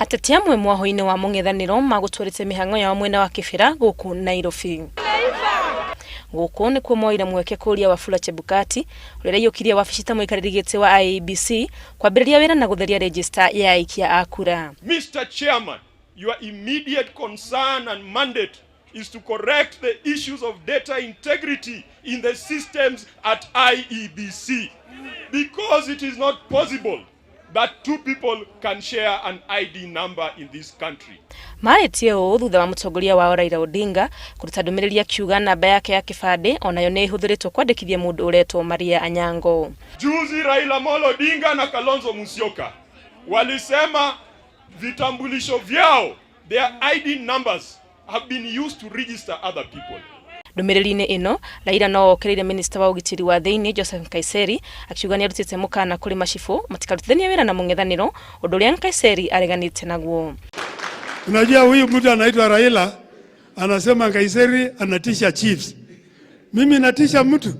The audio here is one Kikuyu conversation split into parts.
Ateti amwe mwaho-inĩ wa mũng'ethanĩro magũtwarĩte mĩhang'o yao mwena wa Kĩbĩra gũkũ Nairobi. Gũkũ nĩkuo moire mweke kũria Wafula Chebukati ũrĩa ũraiyũkirie wabici ta mũikarĩri gĩtĩ wa IEBC kwambĩrĩria wĩra na gũtheria rejista ya aikia a kura. Mr. Chairman, your immediate concern and mandate is to correct the issues of data integrity in the systems at IEBC, because it is not possible that two people can share an ID number in this country. Marĩtie ũũ thutha wa mũtongoria wao Raila Odinga kũruta ndũmĩrĩri akiuga namba yake ya kĩbandĩ onayo nĩ ĩhũthĩrĩtwo kwandĩkithia mũndũ ũretwo Maria Anyango. Juzi Raila Amolo Odinga na Kalonzo Musyoka walisema vitambulisho vyao, their ID numbers, have been used to register other people. Ndũmĩrĩri-inĩ ĩno, Raila no okĩrĩire minista wa ũgitĩri wa thĩinĩ Joseph Nkaiseri akiuga nĩarutĩte mũkana kũrĩ macibũ matikarutithanie wĩra na mũng'ethanĩro, ũndũ ũrĩa Nkaiseri areganĩte naguo. Unajua huyu mtu anaitwa Raila anasema Nkaiseri anatisha chiefs. Mimi natisha mtu?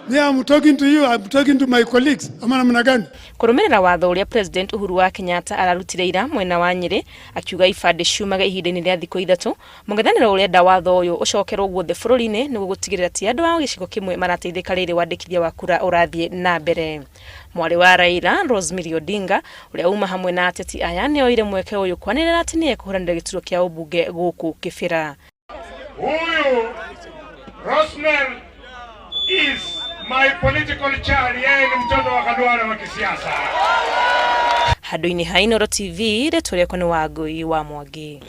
Me, I'm talking to you, I'm talking to my colleagues. Ama namna gani? Kũrũmĩrĩra watho ũrĩa President Uhuru wa Kenyatta ararutire ira mwena wa Nyĩrĩ akiuga ibandĩ ciumaga ihinda-inĩ rĩa thikũ 3, mũng'ethanĩro ũrenda watho ũyũ ũcokerwo guothe bũrũri-inĩ nĩguo gũtigĩrĩra ti andũ a gĩcigo kĩmwe marateithĩka rĩrĩ wandĩkithia wa kura ũrathiĩ na mbere. Mwarĩ wa Raila, Rosemary Odinga, ũrĩa uma hamwe na ateti aya, nĩoire mweke ũyũ kwanĩrĩra atĩ nĩekũhũranĩra gĩturwa kĩa ũmbunge gũkũ Kĩbĩra. Huyu Rosemary is my political child, yeye ni mtoto wa Khalwale wa kisiasa. Handũ-inĩ ha Inooro TV, rĩtwa rĩakwa nĩ Wangũi wa Mwangi.